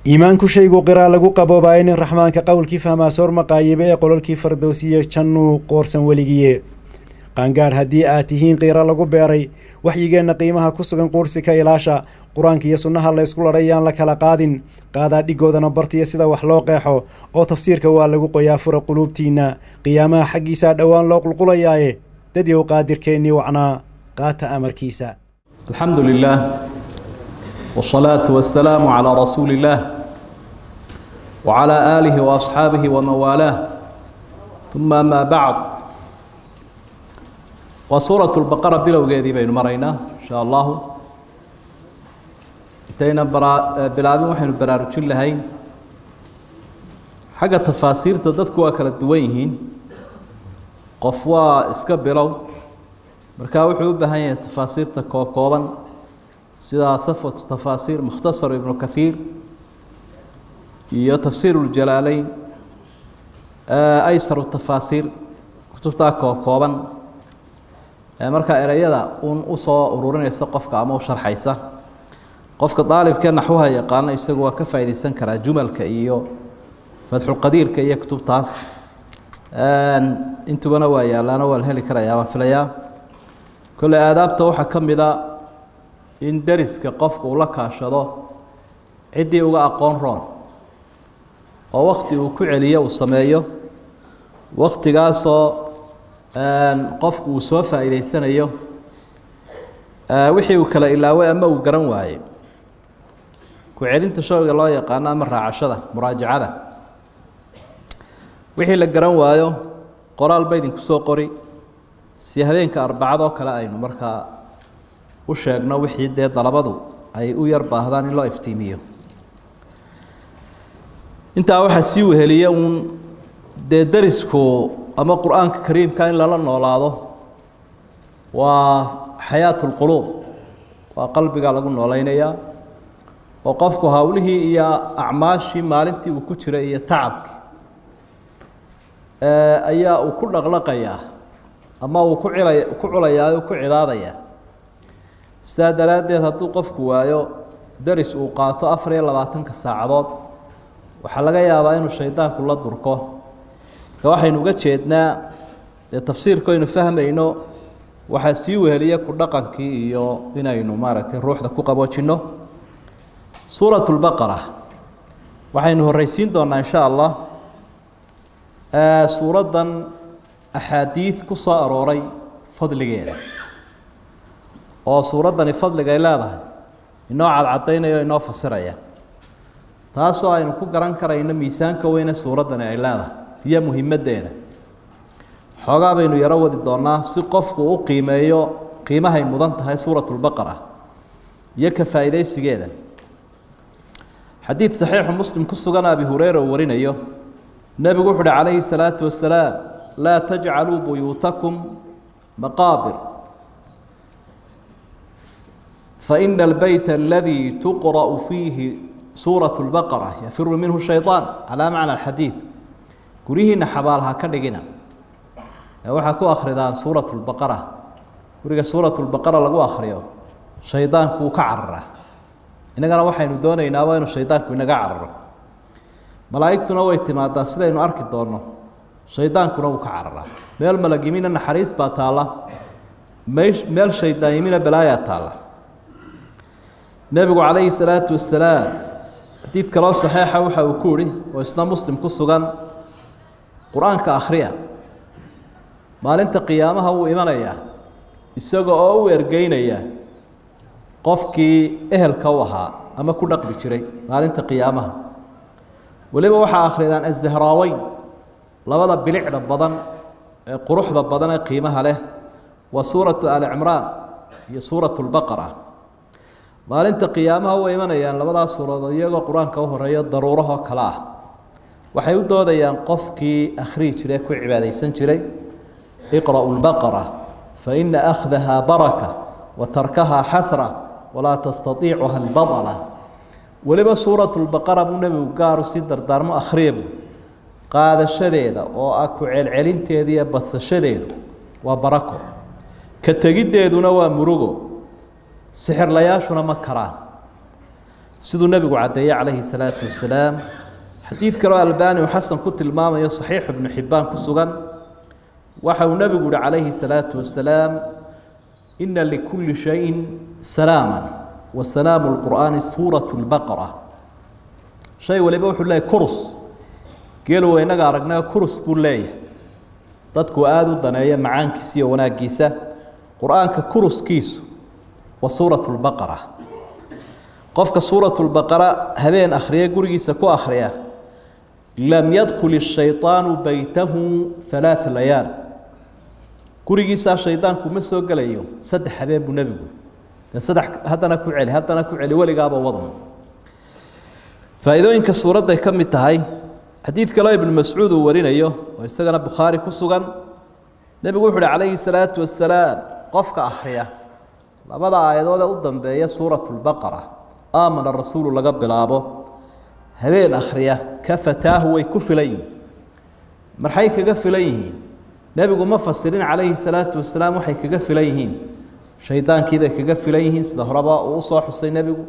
Iimaanku shaygu qiraa lagu qaboobaaye, nin Raxmaanka qowlkii fahmaa soor maqaayibe ee qolalkii Fardowsiyo jannuu qoorsan weligiye. Qaangaadh haddii aad tihiin, qiiro lagu beeray waxyigeenna qiimaha ku sugan quursi ka ilaasha. Qur-aanka iyo sunnaha laysku ladhay yaan la kala qaadin, qaadaa dhigoodana bartiya sida wax loo qeexo oo tafsiirka waa lagu qoyaa. Fura quluubtiinna, qiyaamaha xaggiisaa dhowaan loo qulqulayaaye. Dadyow, qaadirkeennii wacnaa qaata amarkiisa. الحمد لله والصلاة والسلام على رسول الله وعلى آله وأصحابه ومن والاه، ثم أما بعد. وسورة البقرة bilowgeedii baynu maraynaa إن شاء الله. Intayna bilaabin, waxaynu baraarujin lahayn xagga tafaasiirta. Dadku waa kala duwan yihiin. Qof waa iska bilow, markaa wuxuu u baahan yahay tafaasiirta kookooban, sida Safwatu Tafaasiir, Mukhtasar Ibnu Kathiir iyo Tafsiir Uljalaaleyn, Aysaru Tafaasiir, kutubtaa kookooban markaa ereyada un usoo ururinaysa qofka ama u sharxaysa. Qofka daalibkee naxwaha yaqaana isagu waa ka faa'iidaysan karaa jumalka iyo Fatxulqadiirka iyo kutubtaas. Intubana waa yaalaano, waa la heli karayaa baan filayaa. Kolley aadaabta waxaa ka mid a in deriska qofku uu la kaashado ciddii uga aqoon roon, oo wakti uu ku celiyo uu sameeyo, waktigaasoo qofku uu soo faa'iidaysanayo wixii uu kala ilaaway ama uu garan waayey. Ku celinta showga loo yaqaano ama raacashada, muraajacada, wixii la garan waayo qoraal ba idinku soo qori, si habeenka Arbacad oo kale aynu markaa u sheegno wixii dee dalabadu ay u yar baahdaan in loo iftiimiyo. Intaa waxaa sii weheliya uun dee derisku ama Qur-aanka Kariimka in lala noolaado waa xayaat lquluub, waa qalbiga lagu noolaynayaa, oo qofku hawlihii iyo acmaashii maalintii uu ku jiray iyo tacabkii ayaa uu ku dhaqlaqayaa ama uu ku cilay ku culayaa o ku cidaadayaa. Sidaa daraaddeed, hadduu qofku waayo deris uu qaato 24-ka saacadood, waxaa laga yaabaa inuu shaydaanku la durko. Marka waxaynu uga jeednaa dee tafsiirku aynu fahmayno waxaa sii weheliya ku dhaqankii iyo inaynu maaragtay ruuxda ku qaboojinno. Suurat Lbaqara waxaynu horreysiin doonaa, insha Allah, suuraddan axaadiid ku soo arooray fadligeeda, oo suuraddani fadliga ay leedahay inoo cadcadaynaya o inoo fasiraya, taasoo aynu ku garan karayno miisaanka weyne suuraddani ay leedahay iyo muhimaddeeda. Xoogaa baynu yaro wadi doonaa si qofku u qiimeeyo qiimahay mudan tahay Suurat Lbaqara iyo ka faa'iidaysigeeda. Xadiid saxiixu Muslim ku sugan, Abi Hureyra uu warinayo, nebigu wuxu uhi calayhi الsalaatu wasalaam: "Laa tajcaluu buyuutakum maqaabir, faina albeyt aladii tuqra'u fiihi suuraة اlbaqara yafiru minhu shayطaan." Calaa macna alxadiid, guryihiina xabaal ha ka dhigina ee waxaa ku akridaan Suurat Lbaqara. Guriga Suurat Lbaqara lagu akriyo shaydaanku wuu ka cararaa. Innagana waxaynu doonaynaa waa inuu shaydaanku inaga cararo. Malaa'igtuna way timaadaa, sidaynu arki doonno, shaydaankuna wuu ka cararaa. Meel malag yimina naxariis baa taalla, meel shaydaan yimina balaayaa taalla. Nebigu calayhi salaatu wasalaam xadiid kaloo saxiixa waxa uu ku yihi, oo isna Muslim ku sugan: "Qur-aanka akhriya, maalinta qiyaamaha wuu imanayaa isaga oo u ergeynaya qofkii ehelka u ahaa ama ku dhaqmi jiray maalinta qiyaamaha." Weliba waxaa akridaan azahraaweyn, labada bilicda badan ee quruxda badan ee qiimaha leh, waa Suuratu Aali Cimraan iyo Suuratu Lbaqara. Maalinta qiyaamaha way imanayaan labadaas suuradood iyagoo qur-aanka u horeeyo daruurahoo kale ah. Waxay u doodayaan qofkii akhriyi jiray, ku cibaadaysan jiray. "Iqra'u lbaqara faina akhdaha baraka wa tarkaha xasra walaa tastatiicuha albadala." Weliba Suuratu Lbaqara buu nebigu gaaru sii dardaarmo: akhriya buu, qaadashadeeda oo ah ku celcelinteeda iyo badsashadeedu waa barako, ka tegiddeeduna waa murugo, sixirlayaashuna ma karaan. Siduu nebigu caddeeyey calayhi salaatu wasalaam, xadiid kaloo Albaani uu xasan ku tilmaamayo, Saxiix Ibnu Xibbaan ku sugan, waxa uu nebigu yihi calayhi salaatu wasalaam: "Ina likulli shayin salaaman wa salaamu lqur'aani suuratu lbaqara." Shay waliba wuxuu leeyahy kurus. Geelu waa innaga aragnay, kurus buu leeyahay. Dadku aada u daneeya macaankiisa iyo wanaaggiisa. Qur-aanka kuruskiisu waa suuratu lbaqara. Qofka suuratu lbaqara habeen akhriya, gurigiisa ku akhriya, lam yadkhul ishayطaanu beytahu 3 layaal. Gurigiisaa shaydaanku ma soo gelayo 3 habeen buu nebigu. Dee saddex haddana ku celi, haddana ku celi, weligaaba wadun. Faa'iidooyinka suuradday ka mid tahay. Xadiid kaloo Ibnu Mascuud uu warinayo oo isagana Bukhaari ku sugan, nebigu wuxu uhi calayhi salaatu wasalaam: qofka akhriya labada aayadood ee u dambeeya suuratu lbaqara, "Aamana rasuulu" laga bilaabo, habeen akhriya, kafataahu, way ku filan yihiin. Maxay kaga filan yihiin? Nebigu ma fasirin calayhi salaatu wasalaam. Waxay kaga filan yihiin shaydaankiibay kaga filan yihiin, sida horeba uu usoo xusay nebigu.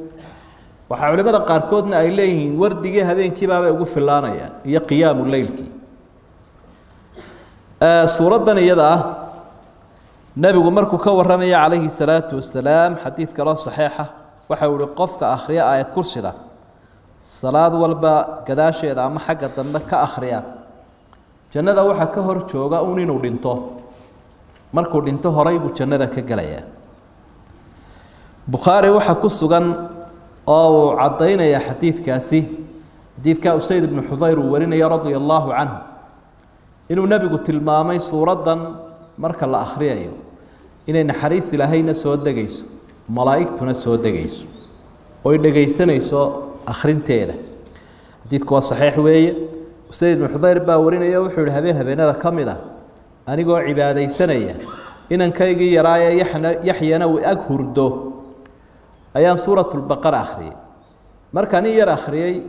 Waxaa culimada qaarkoodna ay leeyihiin wardigii habeenkiibaabay ugu filaanayaan iyo qiyaamu leylkii. Suuraddan iyada ah nebigu markuu ka warramaya calayhi salaatu wasalaam, xadiid kaloo saxiixa waxa uu ihi: qofka akhriya aayad kursida salaad walba gadaasheeda ama xagga dambe ka akhriya, jannada waxaa ka hor jooga un inuu dhinto. Markuu dhinto horay buu jannada ka gelayaa. Bukhaari waxaa ku sugan oo uu caddaynaya xadiidkaasi, xadiidka Usayd ibnu Xudayr uu warinaya radia allaahu canhu, inuu nebigu tilmaamay suuraddan marka la akhriyayo inay naxariis Ilaahayna soo degayso, malaa'igtuna soo degayso oy dhegaysanayso akhrinteeda. Xadiidku waa saxiix weeye. Usayd ibnu Xudayr baa warinaya. Wuxuu yihi: habeen habeenada ka mid ah, anigoo cibaadaysanaya, inankaygii yaraaye Yaxna Yaxyana uu ag hurdo, ayaan suuratulbaqara akhriyey. Markaan in yar akhriyey,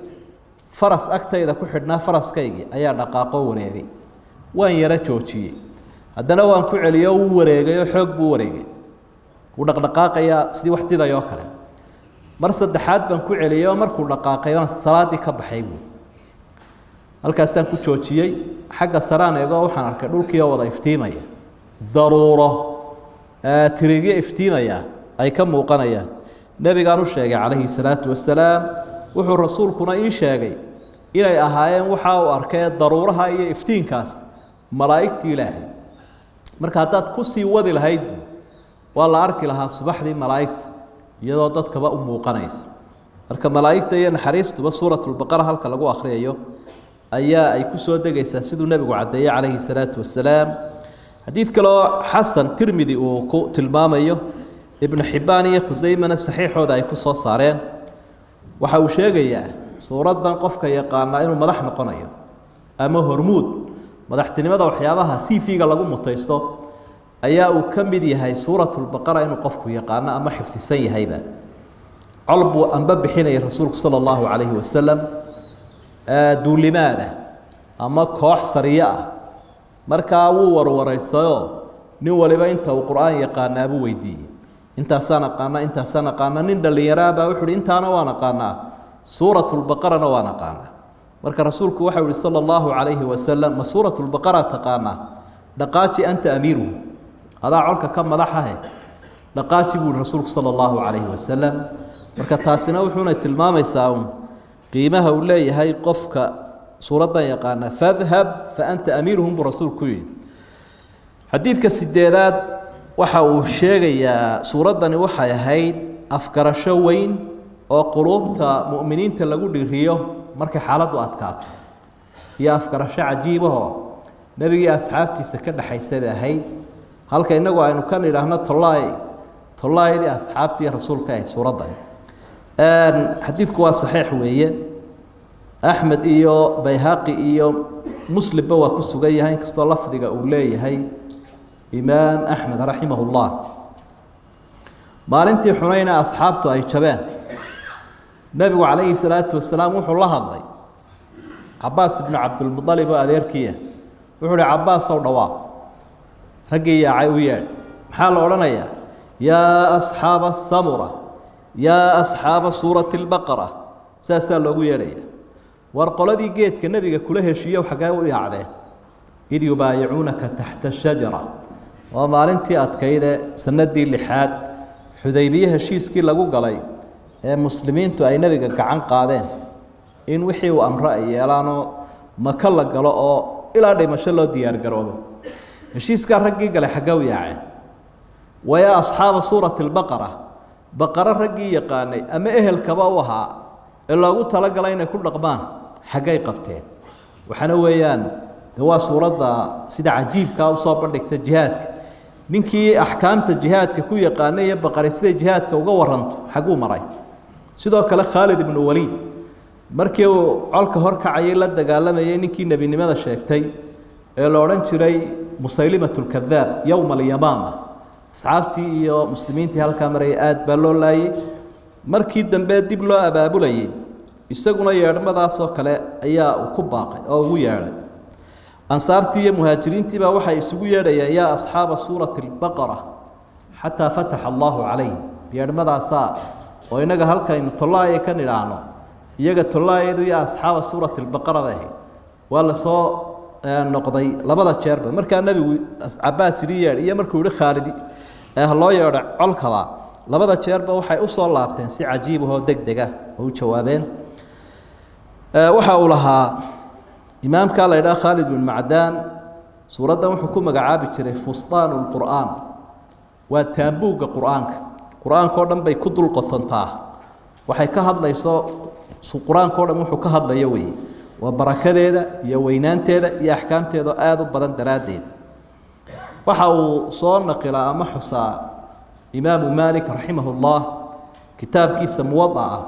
faras agtayda ku xidhnaa, faraskaygii ayaa dhaqaaqoo wareegay. Waan yaro joojiyey, haddana waan ku celiyo, wuu wareegay oo xoog buu wareegay, wuu dhaqdhaqaaqayaa sidii wax didayoo kale. Mar saddexaad baan ku celiyey oo markuu dhaqaaqay baan salaaddii ka baxay buui. Halkaasaan ku joojiyey. Xagga saraan eego, waxaan arkay dhulkii oo wada iftiimaya, daruuro tirigyo iftiimaya ay ka muuqanayaan. Nebigaan u sheegay calayhi salaatu wasalaam. Wuxuu rasuulkuna ii sheegay inay ahaayeen waxa uu arkay daruuraha iyo iftiinkaas malaa'igtii Ilaahay. Marka haddaad ku sii wadi lahayd, waa la arki lahaa subaxdii malaa'igta iyadoo dadkaba u muuqanaysa. Marka malaa'igta iyo naxariistuba suuratulbaqara halka lagu akhriyayo ayaa ay ku soo degaysaa, siduu nebigu caddeeyey calayhi salaatu wasalaam. Xadiid kaloo xasan Tirmidi uu ku tilmaamayo, Ibnu Xibbaan iyo Khuseymana saxiixooda ay ku soo saareen, waxa uu sheegayaa suuraddan qofka yaqaanaa inuu madax noqonayo ama hormuud. Madaxtinimada waxyaabaha CV-ga lagu mutaysto ayaa uu ka mid yahay suuratulbaqara inuu qofku yaqaano ama xifdisan yahayba. Col buu amba bixinayay rasuulku sala allahu calayhi wasalam, duulimaada ama koox sariyo ah. Markaa wuu warwaraystayoo nin waliba inta uu qur-aan yaqaanaa buu weydiiyey. Intaasaan aqaanaa, intaasaan aqaanaa. Nin dhallinyaraa baa wuxu uhi: intaana waan aqaanaa, suuratulbaqarana waan aqaanaa. Marka rasuulku waxau ihi sala allahu calayhi wasalam: ma suuratulbaqara taqaanaa? Dhaqaaji, anta amiiruhu, adaa colka ka madaxahe, dhaqaaji, buu yihi rasuulku sala allahu calayhi wasalam. Marka taasina wuxuuna tilmaamaysaa uun qiimaha uu leeyahay qofka suuraddan yaqaana. "Fadhab fa anta amiiruhum," buu rasuulku ku yidhi. Xadiidka sideedaad waxa uu sheegayaa suuraddani waxay ahayd afgarasho weyn oo quluubta mu'miniinta lagu dhiriyo markay xaaladdu adkaato, iyo afgarasho cajiibahoo nebigii asxaabtiisa ka dhexaysa bay ahayd. Halka innagu aynu ka nidhaahno tollaay tollaayadii asxaabtii rasuulka ahayd suuraddan. Xadiidku waa saxiix weeye. Axmed iyo Bayhaqi iyo Muslimba waa ku sugan yahay, inkastoo lafdiga uu leeyahay imaam Axmed raximah ullah. Maalintii Xunayna asxaabtu ay jabeen, nebigu calayhi salaatu wasalaam wuxuu la hadlay Cabaas ibnu Cabdilmualib oo adeerkiia. Wuxuu uhi: "Cabaasow, dhawaa raggii yaacay u yeedh. Maxaa la odhanayaa? Yaa asxaaba Samura." Yaa asxaaba suurati albaqara, saasaa loogu yeedhaya. War qoladii geedka nebiga kula heshiiyo xaggee u yaacdeen? Id yubaayicuunaka taxta ashajara, waa maalintii adkayde sanadii lixaad Xudaybiye heshiiskii lagu galay ee muslimiintu ay nebiga gacan qaadeen in wixii uu amro ay yeelaanoo Maka la galo oo ilaa dhimasho loo diyaargaroobo. Heshiiskaa raggii galay xaggee u yaaceen? Wayaa asxaaba suurati albaqara, baqaro raggii yaqaanay ama ehelkaba u ahaa ee loogu talagalay inay ku dhaqmaan xaggay qabteen? Waxaana weeyaan de waa suuradda sida cajiibkaa usoo bandhigta jihaadka. Ninkii axkaamta jihaadka ku yaqaanay iyo baqari siday jihaadka uga waranto xagguu maray? Sidoo kale Khaalid ibnu Waliid markii uu colka horkacayay, la dagaalamayay ninkii nebinimada sheegtay ee la odhan jiray Musaylimat lkadaab yowma alyamaama, asxaabtii iyo muslimiintii halkaa marayay aad baa loo laayay. Markii dambe dib loo abaabulayay, isaguna yeedhmadaasoo kale ayaa uu ku baaqay oo ugu yeedhay. Ansaartii iyo muhaajiriintiibaa waxay isugu yeedhayeen yaa asxaaba suurati albaqara, xataa fataxa allaahu calayhim. Yeedhmadaasaa oo innaga halkaynu tollaaya ka nidhaahno, iyaga tollaayadu yaa asxaaba suurati albaqara bay ahayd. Waa lasoo noqday labada jeerba. Markaa nebigu Cabaas yidhi yeedh iyo markuu yihi Khaalid loo yeedho colkaba, labada jeerba waxay usoo laabteen si cajiib ahoo deg deg ah oo u jawaabeen. Waxa uu lahaa imaamkaa la idhaha Khaalid bin Macdaan, suuraddan wuxuu ku magacaabi jiray fustaan lqur'aan, waa taambuugga qur-aanka. Qur-aanka o dhan bay ku dul qotontaa. Waxay ka hadlayso qur-aanka o dhan wuxuu ka hadlayo weeye. Waa barakadeeda iyo weynaanteeda iyo axkaamteeda oo aada u badan daraaddeed. Waxa uu soo naqilaa ama xusaa imaamu Maalik raximah ullah kitaabkiisa Muwadaca ah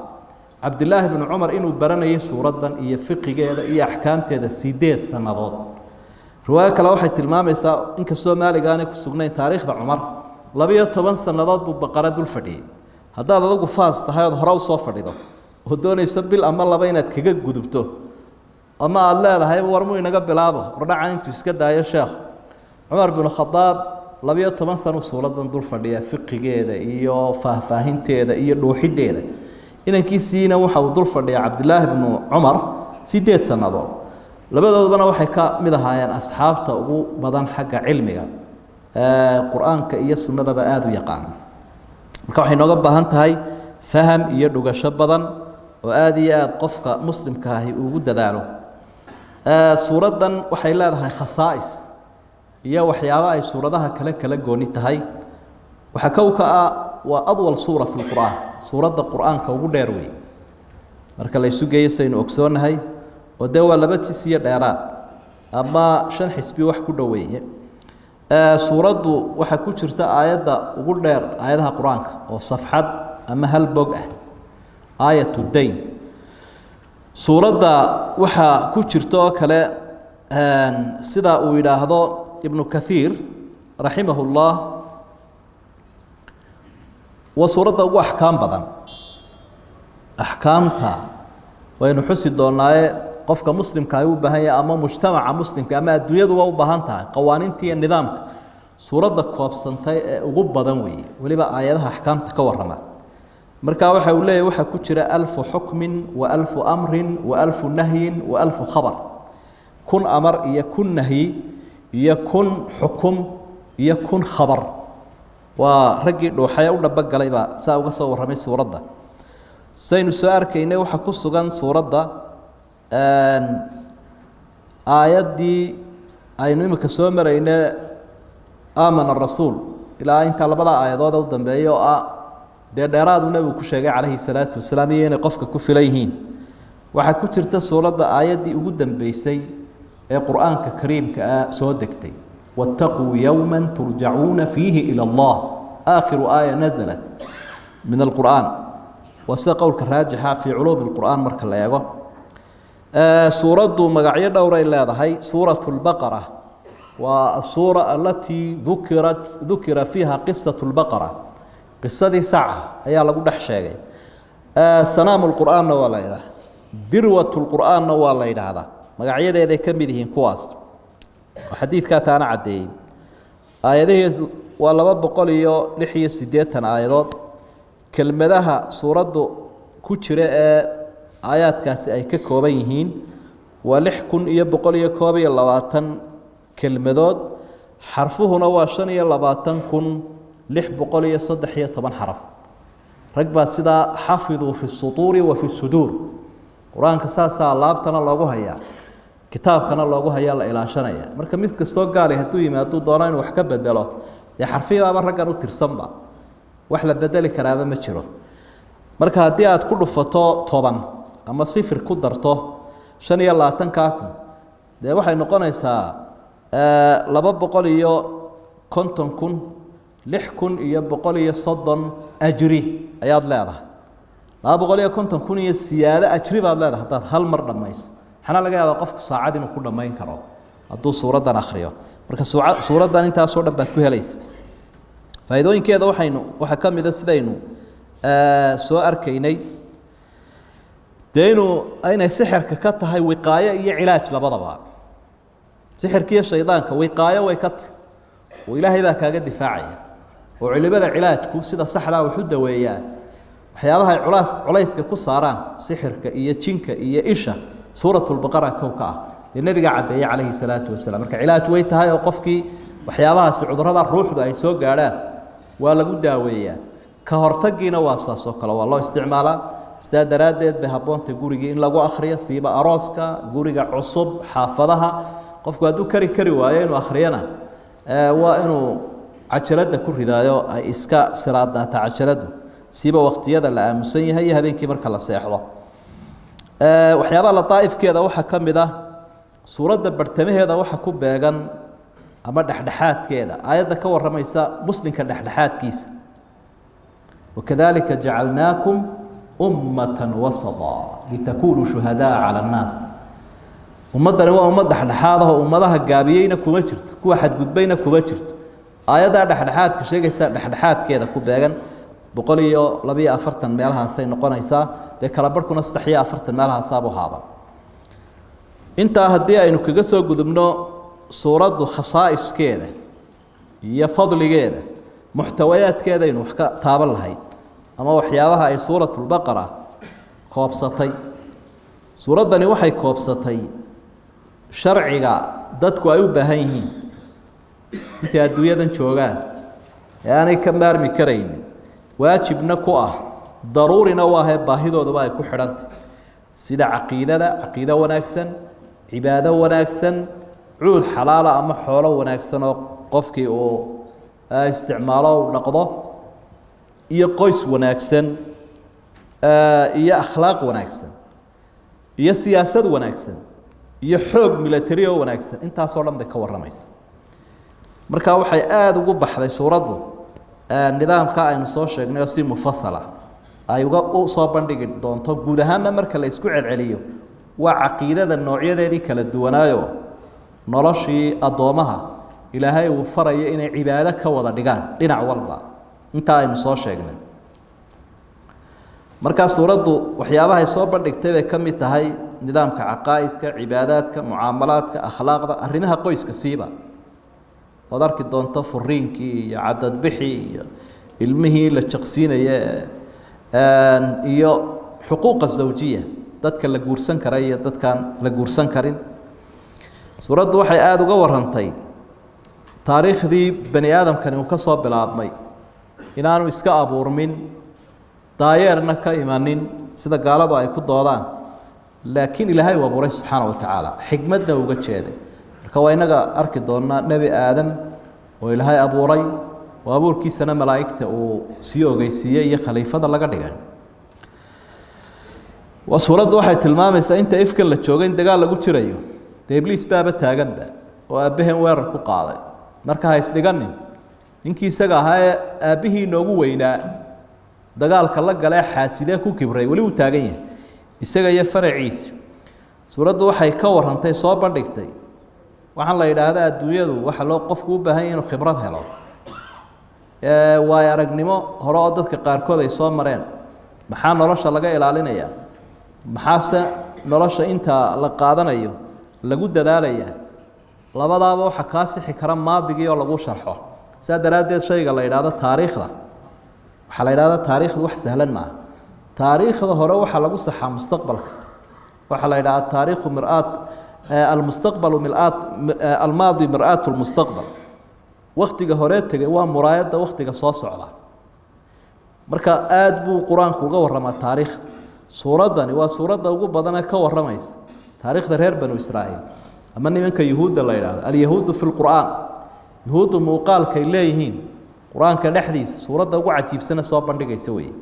Cabdilaahi bnu Cumar inuu baranayay suuraddan iyo fiqigeeda iyo axkaamteeda 8 sannadood. Riwaayo kale waxay tilmaamaysaa, inkastoo Maalig aanay ku sugnayn taariikhda Cumar, 12 sannadood buu Baqara dul fadhiyey. Haddaad adigu faas tahay ood hore usoo fadhido oo doonayso bil ama laba inaad kaga gudubto, ama aada leedahay war muu inaga bilaabo ordhacan intuu iska daayo sheekh, Cumar binu Khadaab 12 sanu suuraddan dul fadhiya, fiqigeeda iyo faahfaahinteeda iyo dhuuxiddeeda. Inankiisiina waxa uu dul fadhiya Cabdilaahi bnu Cumar 8 sannadood. Labadoodubana waxay ka mid ahaayeen asxaabta ugu badan xagga cilmiga qur-aanka iyo sunnadaba aada u yaqaan. Marka waxay nooga baahan tahay faham iyo dhugasho badan oo aada iyo aada qofka muslimka ahi ugu dadaalo. Suuraddan waxay leedahay khasaa'is iyo waxyaabo ay suuradaha kale kala gooni tahay. Waxaa kow ka ah, waa adwal suura fi lqur'aan, suuradda qur-aanka ugu dheer weeye marka la isu geeyo, saynu ogsoonnahay, oo dee waa laba jis iyo dheeraad ama shan xisbi wax ku dhoweeye. Suuraddu waxaa ku jirta aayadda ugu dheer aayadaha qur-aanka oo safxad ama hal bog ah, aayat dayn. Suuradda waxaa ku jirta oo kale, sida uu yidhaahdo Ibnu Kathiir raximah ullah, waa suuradda ugu axkaam badan. Axkaamta waynu xusi doonaaye, qofka muslimka ay u baahan yahay ama mujtamaca muslimka ama adduunyaduba u baahan tahay, qawaaniinta iyo nidaamka suuradda koobsantay ee ugu badan weeye, weliba aayadaha axkaamta ka warrama. Marka waxa uu leeyahy waxaa ku jira alfu xukmin wa alfu amrin wa alfu nahyin wa alfu khabar, 1000 amar iyo 1000 nahyi iyo 1000 xukum iyo 1000 khabar. Waa raggii dhuuxaye u dhabogalay baa saa uga soo warramay suuradda. Saynu soo arkaynay, waxaa ku sugan suuradda aayaddii aynu imika soo marayne, aamana rasuul, ilaa intaa labada aayadood u dambeeya oo ah dee dheeraaduu nebigu ku sheegay calayhi salaatu wasalaam iyo inay qofka ku filan yihiin. Waxaa ku jirta suuradda aayaddii ugu dambeysay ee qur-aanka kariimka ah soo degtay, wattaquu yowma turjacuuna fiihi ila allah, aakhiru aaya nazalat min alqur'aan, waa sida qowlka raajixa fii culuumi lqur'aan marka la eego. Suuraddu magacyo dhowray leedahay. Suurat lbaqara waa asuura alatii dukirat dukira fiiha qisat lbaqara, qisadii saca ayaa lagu dhex sheegay. Sanaamu lqur'aanna waa la yidhaha, dirwat lqur'aanna waa la yidhaahdaa. Magacyadeeday ka mid yihiin kuwaas oo xadiidkaa taana caddeeyey. Aayadaheedu waa 286 aayadood. Kelmadaha suuraddu ku jira ee aayaadkaasi ay ka kooban yihiin waa 6121 kelmadood, xarfuhuna waa 25613 xaraf. Rag baa sidaa xafiduu fi sutuuri wa fi suduur. Qur-aanka saasaa laabtana loogu hayaa, kitaabkana loogu hayaa, la ilaashanaya. Marka mid kastoo gaali hadduu yimaaduu doono inuu wax ka bedelo, dee xarfibaaba raggan u tirsanba, wax la bedeli karaaba ma jiro. Marka haddii aad ku dhufato 10 ama sifir ku darto 25000, dee waxay noqonaysaa 250,000, 6130 ajri ayaad leedahay. 250,000 iyo siyaado ajri baad leedahay haddaad hal mar dhammayso. Waxaana laga yaabaa qofku saacad inuu ku dhammayn karo hadduu suuraddan akhriyo. Marka suuraddan intaasoo dhan baad ku helaysa. Faa'iidooyinkeeda waxaa ka mid a, sidaynu soo arkaynay, dee inay sixirka ka tahay wiqaayo iyo cilaaj labadaba. Sixirka iyo shaydaanka wiqaayo way ka tahy oo Ilaahay baa kaaga difaacaya, oo culimada cilaajku sida saxdaa wax u daweeyaa waxyaabaha ay culaas culayska ku saaraan sixirka iyo jinka iyo isha, Suuratulbaqara kow ka ah, dee nebigaa caddeeyey calayhi salaatu wasalaam. Marka cilaaj way tahay oo qofkii waxyaabahaasi cudurrada ruuxdu ay soo gaadhaan waa lagu daaweeyaa. Ka hortagiina waa saas oo kale, waa loo isticmaalaa. Sidaa daraaddeed bay habboonta gurigii in lagu akhriyo, siiba arooska, guriga cusub, xaafadaha. Qofku hadduu kari kari waayo inuu akhriyana, waa inuu cajaladda ku ridaayo, ay iska siraadaata cajaladu, siiba waqtiyada la aamusan yahay iyo habeenkii marka la seexdo. Waxyaabaha ladaa'ifkeeda waxaa ka mid ah, suuradda bartamaheeda waxa ku beegan ama dhexdhexaadkeeda aayadda ka warramaysa muslimka dhexdhexaadkiisa: "Wakadalika jacalnaakum ummatan wasata litakunuu shuhadaa cala annaas." Ummaddani waa ummad dhexdhexaad ah oo ummadaha gaabiyeyna kuma jirto, kuwa xadgudbayna kuma jirto. Aayaddaa dhexdhexaadka sheegaysa dhexdhexaadkeeda ku beegan 142 meelahaasay noqonaysaa, dee kala barhkuna 43 meelahaasaabuu haaba. Intaa haddii aynu kaga soo gudubno suuraddu khasaa'iskeeda iyo fadligeeda, muxtawayaadkeedaynu wax ka taaban lahayd ama waxyaabaha ay Suuratulbaqara koobsatay. Suuraddani waxay koobsatay sharciga dadku ay u baahan yihiin intay adduunyadan joogaan ee aanay ka maarmi karaynin, waajibna ku ah, daruurina u ahee, baahidooduba ay ku xidhantay, sida caqiidada, caqiido wanaagsan, cibaado wanaagsan, cuud xalaala ama xoolo wanaagsan oo qofkii uu isticmaalo, uu dhaqdo, iyo qoys wanaagsan, iyo akhlaaq wanaagsan, iyo siyaasad wanaagsan, iyo xoog milatari oo wanaagsan. Intaasoo dhan bay ka warramaysa. Marka waxay aada ugu baxday suuraddu nidaamka aynu soo sheegnay oo si mufasala ay uga u soo bandhigi doonto. Guud ahaanna marka la isku celceliyo, waa caqiidada noocyadeedii kala duwanaayo, noloshii addoomaha Ilaahay uu farayo inay cibaado ka wada dhigaan dhinac walba, intaa aynu soo sheegnay. Markaa suuraddu waxyaabahay soo bandhigtay bay ka mid tahay nidaamka caqaa'idka, cibaadaadka, mucaamalaadka, akhlaaqda, arrimaha qoyska, siiba ood arki doonto furiinkii iyo cadadbixii iyo ilmihii la jaqsiinaye iyo xuquuqa zawjiya, dadka la guursan kara iyo dadkaan la guursan karin. Suuraddu waxay aada uga warantay taariikhdii bani aadamkani uu ka soo bilaabmay, inaanu iska abuurmin, daayeerna ka imanin sida gaaladu ay ku doodaan, laakiin Ilaahay uu abuuray subxaana wa tacaala, xikmadna uga jeeday. Marka waa inaga arki doonaa Nebi Aadam oo Ilaahay abuuray, oo abuurkiisana malaa'igta uu sii ogeysiiyey iyo khaliifada laga dhigay. Waa suuraddu waxay tilmaamaysaa inta ifkan la joogo in dagaal lagu jirayo. Dee Ibliis baaba taaganba oo aabbaheen weerar ku qaaday. Marka ha isdhiganin ninkii isaga ahaa ee aabbihii inoogu weynaa dagaalka la galee, xaasidee ku kibray, weli uu taagan yahay isaga iyo faraciisi. Suuraddu waxay ka warantay, soo bandhigtay waxaan la yidhaahda adduunyadu waxa loo qofku u baahan yahy inuu khibrad helo, waayo aragnimo hore oo dadka qaarkood ay soo mareen. Maxaa nolosha laga ilaalinayaa? Maxaase nolosha inta la qaadanayo lagu dadaalayaa? Labadaaba waxa kaa sixi kara maadigii oo lagu sharxo. Saa daraaddeed shayga la yidhaahdo taariikhda Waxaa la idhahdaa taariikhdu wax sahlan maaha. Taariikhda hore waxaa lagu saxaa mustaqbalka. Waxaa la idhahdaa taariikhu miraat almustaqbalu miraat almaadi miraatu lmustaqbal. Waktiga hore tegay waa muraayadda waktiga soo socda. Marka aada buu qur-aanku uga warramaa taariikhda. Suuraddani waa suuradda ugu badanee ka warramaysa taariikhda reer banu Israa'iil ama nimanka yuhuudda la yidhaahdo, alyahuudu fi lqur'aan. Yuhuuddu muuqaalkay leeyihiin qur-aanka dhexdiisa suuradda ugu cajiibsana soo bandhigaysa weeye.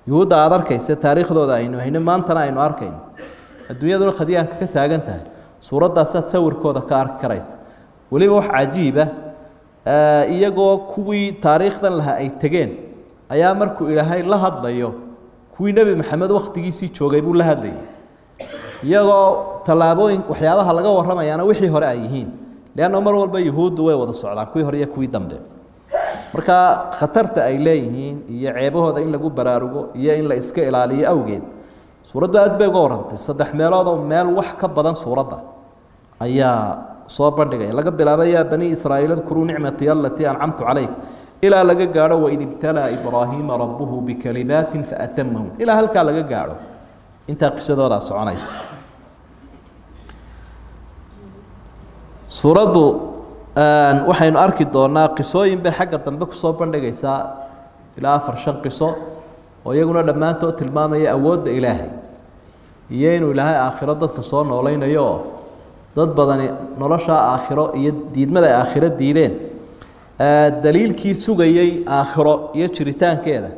Yuhuudda aada arkaysa taariikhdooda aynu hayno maantana aynu arkayno, adduunyaduna khadyaanka ka taagan tahay, suuraddaasaad sawirkooda ka arki karaysa. Weliba wax cajiiba, iyagoo kuwii taariikhdan lahaa ay tegeen ayaa markuu Ilaahay la hadlayo kuwii Nebi Maxamed wakhtigiisii joogay buu la hadlayay, iyagoo tallaabooyin waxyaabaha laga warramayaana wixii hore ay yihiin, leanna mar walba yuhuuddu way wada socdaan, kuwii hore iyo kuwii dambe. Marka khatarta ay leeyihiin iyo ceebahooda in lagu baraarugo iyo in la iska ilaaliyo awgeed, suuraddu aad bay uga warrantay. Saddex meeloodoo meel wax ka badan suuradda ayaa soo bandhigaya, laga bilaabo yaa banii Israa'iil adkuruu nicmatii alatii ancamtu calaykum ilaa laga gaadho waid ibtalaa Ibraahiima rabbuhu bikalimaatin faatamahun, ilaa halkaa laga gaadho intaa qisadoodaa soconaysa. Suuraddu waxaynu arki doonaa qisooyin bay xagga dambe kusoo bandhigaysaa, ilaa afar shan qiso oo iyaguna dhammaantood tilmaamaya awoodda Ilaahay iyo inuu Ilaahay aakhiro dadka soo noolaynayo, oo dad badani noloshaa aakhiro iyo diidmada ay aakhiro diideen daliilkii sugayey aakhiro iyo jiritaankeeda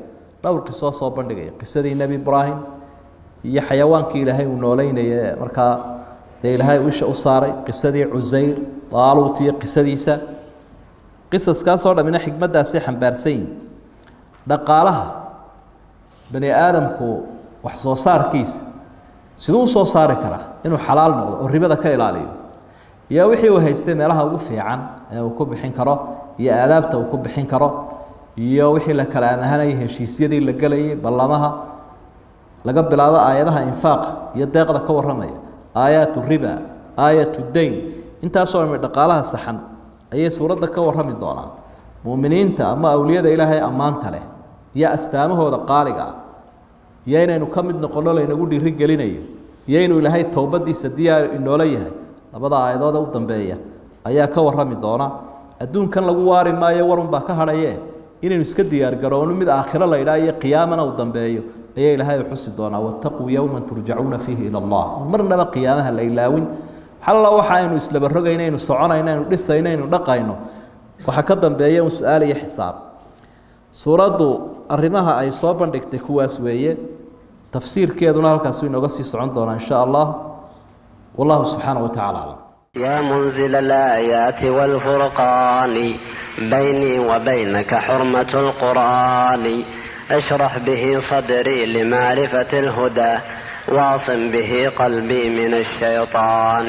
dhowr qisoo soo bandhigaya: qisadii Nebi Ibraahim iyo xayawaankii Ilaahay uu noolaynaya markaa dee Ilaahay uu isha u saaray, qisadii Cusayr, Daaluut iyo qisadiisa. Qisaskaasoo dhammina xikmaddaasay xambaarsan yihin. Dhaqaalaha bani aadamku wax soo saarkiisa siduu usoo saari karaa inuu xalaal noqdo oo ribada ka ilaaliyo, iyo wixii uu haystay meelaha ugu fiican ee uu ku bixin karo iyo aadaabta uu ku bixin karo, iyo wixii la kala amahanayay, heshiisyadii la gelayay, ballamaha, laga bilaabo aayadaha infaaqa iyo deeqda ka warramaya, aayaat riba, aayat dayn, intaasoo dhami dhaqaalaha saxan ayay suuradda ka warrami doonaan. Muuminiinta ama awliyada Ilaahay ammaanta leh iyo astaamahooda qaaliga ah, iyo inaynu ka mid noqonno laynagu dhiiri gelinayo, iyo inuu Ilaahay towbadiisa diyaar inoola yahay, labada aayadooda u dambeeya ayaa ka warrami doona. Adduunkan lagu waari maayo, warunbaa ka hadhaye, inaynu iska diyaargarowno mid aakhiro la idhaa iyo qiyaamana uu dambeeyo ayaa Ilaahay u xusi doonaa: wattaquu yowman turjacuuna fiihi ila Allah. Marnaba qiyaamaha la ilaawin. Xalla waxa aynu islabarogayno, aynu soconayno, aynu dhisayno, aynu dhaqayno, waxaa ka dambeeya un su-aal iyo xisaab. Suuraddu arrimaha ay soo bandhigtay kuwaas weeye. Tafsiirkeeduna halkaasuu inooga sii socon doonaa in sha Allah. Wallahu subxaana wa tacala aclam. يا منزل الآيات والفرقان، بيني وبينك حرمة القرآن. اشرح به صدري لمعرفة الهدى، واعصم به قلبي من الشيطان.